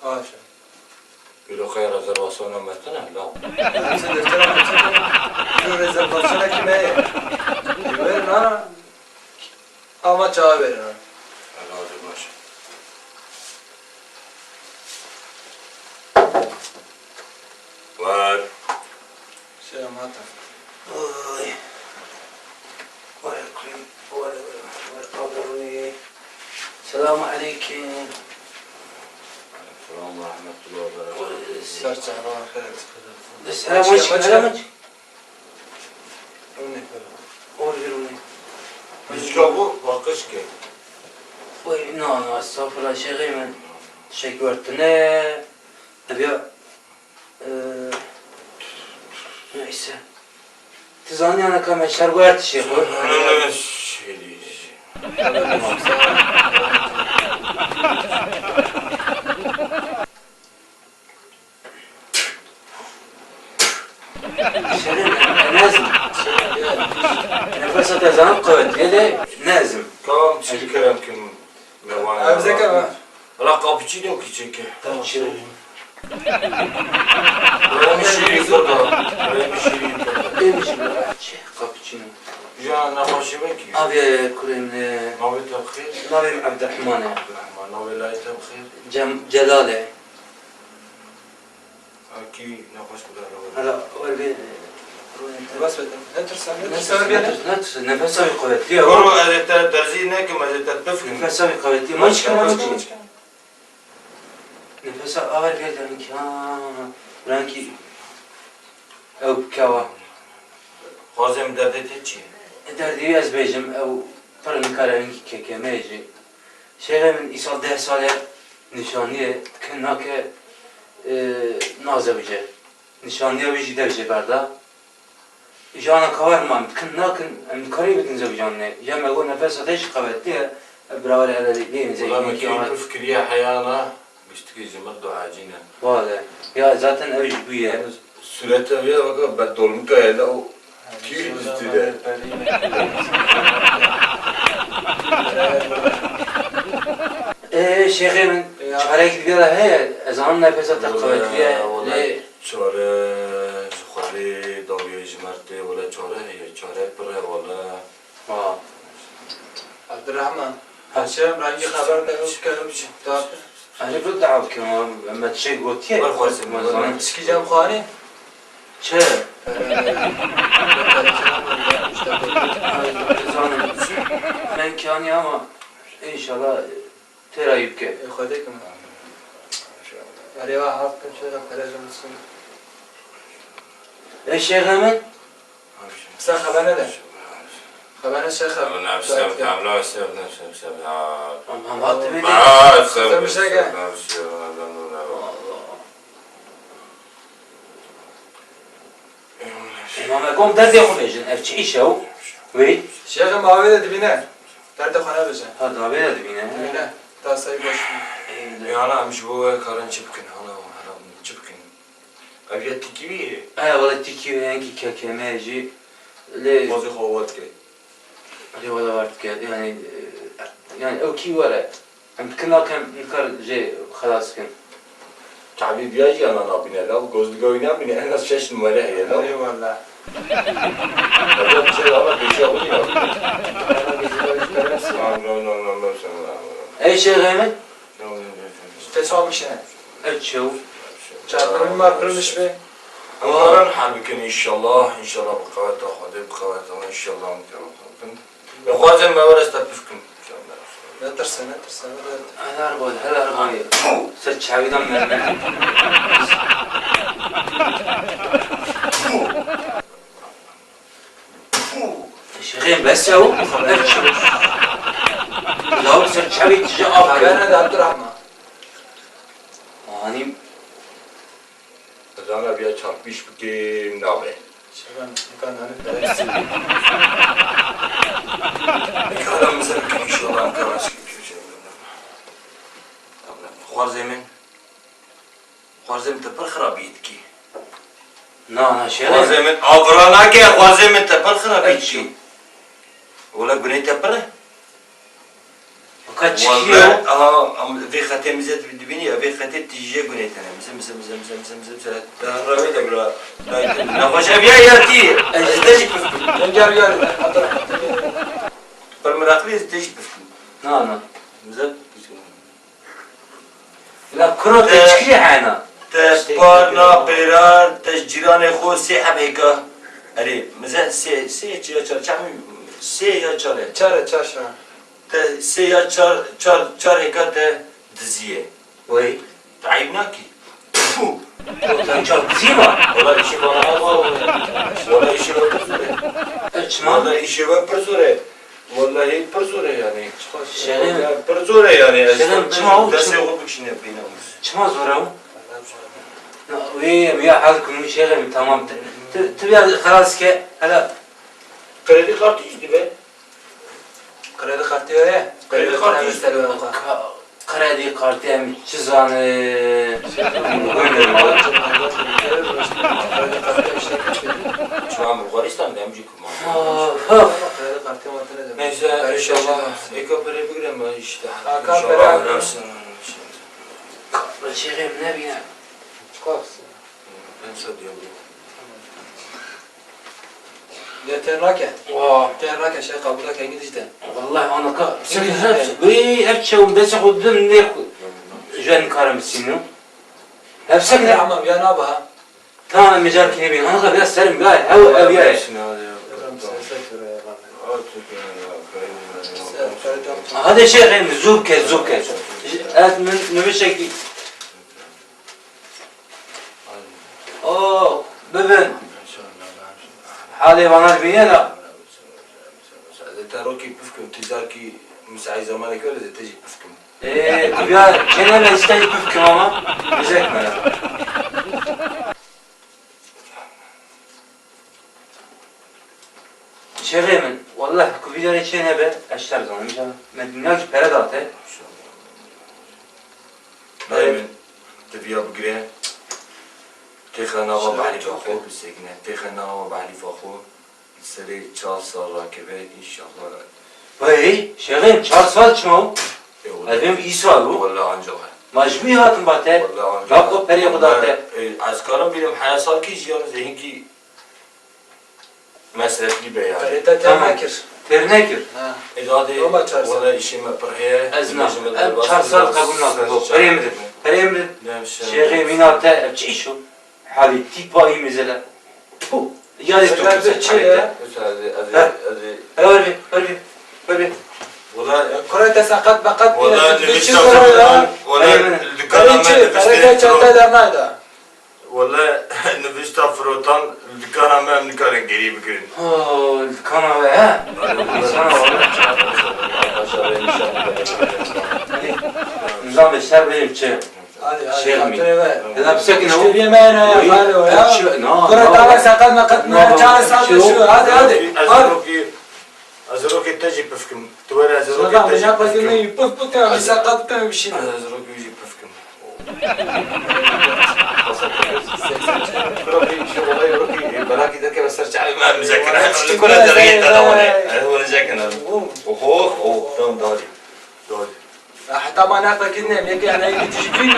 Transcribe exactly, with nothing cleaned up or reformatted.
Baş e. Îro qey rezervasyona me tune, law. Hepsi deftera me tune. Îro rezervasyonekî me ye. Wêr nana. Ama çawa wêr nana. Ela, hadi baş. Wer. Selam, hata. Oy. Aleyküm. Aleyküm. Selamu aleyküm. Selam ve rahmetullah ve berekatuhu. Ser çava, xeyr. Selam aleyküm. Rûnê. Or bir rûnê. Dîçka bû, baqij ke. Oy, na, na, estağfurullah, şêxê min. Şek wertine. Ev ya, e, neyse. Tu zanî, ana, ka me şer wert şêxo. Ana, ne şerî. Şerê ne, ne ezim. Nefesa te zanim qewetî ye, lê ne ezim. Tamam, çi kerem kim mewan. Ev zeke be. Ala cappuccino ki çeke. Cappuccino. Buraya mı şirin burada? Buraya mı şirin burada? Ê min jî bi çi? Cappuccino. Ya nexweşî vekî. Avê kurê min e. Navê te bi xêr? Navê min Evdirehman e. Evdirehman. Navê layê te bi xêr? Cem-, Celal e. Akî nexweş bû da. Hala wer bê. Bas be. Ne tirsa, ne tirsa, wer bê. Ne tirsa, nefesa wî quwetlî ye. Goro ez ê te derzî nekim, ez ê te pif kim. Nefesa wî quwetlî ye. Ma çi kim, ma çi kim? Nefesa awer gel rengî, ha, rengî ew kewa. Xwazê min derdê te çi ye? Derdê wî ez bêjim, ew pir nikare rengî kekeme jî. Şêxê min îsal deh sal e nîşanî ye, dikin nake, e, nazewice. Nîşaniya wî jî dev jê berda. Ji ana ka wer man, dikin nakin, em dikarî bidin zewicandinê. Ya me got nefesa te jî qewetî ye, birawerê hele lê Wela min kî pir fikiriye heyana, giştikî ji min duacî ne. Wale. Ya zaten ew jî bûye. Surete wê weke bedolmika ye, la o tîr üstü de. Ê, şêxê min, ya, çarek dibe de heye, ez zanim nefesa te qewetî ye, wele, wele lê çare ji Xwedê dawiye ji mertê, wele çare heye, çare pir e, wele. Ha. Abdurrahman, ha, çem rengî xeber de ew kero çi date? Erê, bi dua bikim, em me tiştek gotiye. Wer xwezim, me zanin. Tişkî cem xwarî? Çi? Zanim. Men kaniye ama înşallah têra yî bike. Ê, Xwedê kim. Erê, wa hat kim, şêxa pere jim bisin. Ê, şêxa min? Sen xebene de. Xebene şêxa. Em nefse, em nefse, nefse, nefse, ya. Em, em hat dibê. Sen bir şey gel. Mamekom derdê xwe bêjin, ev çi îş e o? Wê? Şêxê mavê de dibîne. Derdê xwe nebêje. Ha, davê de dibîne. Dibîne. Ta sey boş. Ey, de. Yana em ji bo we karin çi bikin? Hala heram çi bikin? Ev ya tîkî wî ye? E, wele tîkî wî ye, enkî kekeme jî. Lê xwezî xwe wer dike. Lê wele wer dike. Yani, e, yani ew kî were. Em dikin nakin, nikar jê xelas bikin. Tabîbiya jî ana nabîne, la gozdiga wî nabîne, en az şeş numare heye, la. Eyvallah. Ey şêxê min. Te çawa bişine? Ev çew. Çarpirî ma pirmiş be. Em karin hal bikin înşallah, înşallah bi qeweta Xwedê, bi qeweta me înşallah em karin hal bikin. Dixwazim me were ez te pif kim. Ne tirse, ne tirse, ne tirse. Helar boy, helar boy. Ser çavîdan mermer. Şêxê bes ya o. Law ser çavî tije av. Haber ne de Abdurrahman. Hanî. Zana biya çarpîş bikê nabe. Şeban, imkan hanî. Nikara min ser kî şeban kara şikî. Xwarzê min. Xwarzê min te pir xirabî dikî. Na, na, şêxê. Xwarzê min avra nake, xwarzê min te pir xirabî dikî. Wela gunê te pir e. Ka çikiye? Welle, aha, am, vê xetê mize dibînî ya, vê xetê tîjê gunê tene. Mize, mize, mize, mize, mize, mize, mize. Te rewê de bira. Nexweş ev ya, ya tî. Ez te jî pif kim. Cengar ya. Pir meraqlî, ez te jî pif kim. Na, na. Mize. La kuro te çikiye hena? Te parna, pêrar, te ji cîranê xwe sê heb hêka. Erê, mize sê, sê ya çar, çar, sê ya çar e. Çar e, çar şa. Te sê ya çar, çar, çar hêka te diziye. Wey. Te eyb nakî? Pû! Te çar dizî ma? Wela îşê bana ha, wela, wela îşê we pir zor e. E, çima? Wela îşê we pir zor e. Wellahî pir zor e yani. Şerê. Wela pir zor e yani. Ez Şerê, çima o, destê çi-, xwe bikişîne bîne. Çima zor e o? Na, wê, wê ya hal kunu şerê mi, tamam. Te, te, te ya xelas ke, hele. Kredi kartı jî dibe. Kredi kartı ye. Kredi kartı jî dibe. Ka-, kredi kartı em çi zane? Kredi kartı işte. Şu an Bulgaristan demci kuma. Ah, ah. Kredi kartı matine de. Neyse, inşallah. Eka pere bigirem işte. Aka pere. Şerê mi nebîne? Çıkarsın. Ben sor diyorum. Ya têr nake. Wa. Têr nake, şey qebûl nake, hingî dijî te. Wallahî ana ka. Hingî dijî te. Wî ev çewim destê xwe didim nê xwe. Ji wen nikarim bisînim. Ev sekine. Tamam, ya naba. Tamam, micar kî nebîn. Ana ka biraz serim gay. Ew, ew ya. Hadi şey, zû ke, zû ke. Ez min nivişekî. O, bibin. Halê vana dibîne la. Ez ê te rokî pif kim, tu carkî misaî zemanekî were, ez ê te jî pif kim. Ê, tu biya çêne me, îsteyî pif kim ama. Bizek me ya. Şêxê min, welleh ku vî carê çê nebe, ez ji te re zanim, înşallah. Me dinya jî pere date. Dayê min, tu viya bigire, têxe nava behlîfa xwe, bisekine, têxe nava behlîfa xwe, li serê çar sal rakeve, înşallah. Vay, şêxê min, çar sal çima o? E, wele. Ez bêm îsal bû. Wele ancak. Ma ji wî hatin ba te? Wele ancak. Bak o perê xwe date. E, ez karim bînim, heya sal kî jiyan zehînkî mesreflî be yani. Perê te têr nekir. Têr nekir. Ha. Ê dadê, wele îşê me pir heye. Ez na. Em çar sal qebûl nakim. Perê min de. Perê min de. Şêxê mîna te, ev çi îş o? Halî tîpa î mezele. Puh. Yarê tu. Çi ye? Wele, wele, wele. Wele. Kurê te seqet meqet bîne. Wele, nivîşta firotan. Wele, li dikana me nivîştê çanta dernayda. Wele, nivîşta firotan, li dikana me em nikarin gerî bigirin. Ha, li dikana we, he? Dikana we. Nizam be, ser bê çi? Hadi, hadi, şêxê min. Hela bisekine o. Müşteriye me ne ya, hadi o ya. Kura tava seqet meqet ne, çare saat şu, hadi, hadi. Hadi. Ez rokê te jî pif kim. Tu were ez rokê te jî pif kim. Pif pif ya, seqet te bir şey. Ez rokê jî pif kim. Rokê, şu olayı rokê, belakî derkeve ser çavê me, em zekine. Çi kura dergê te de wane. Ez were zekine. Oho, oh, tamam, doğru. Doğru. Heta ma neqekirine, yekê enayî dîtî jî bîn.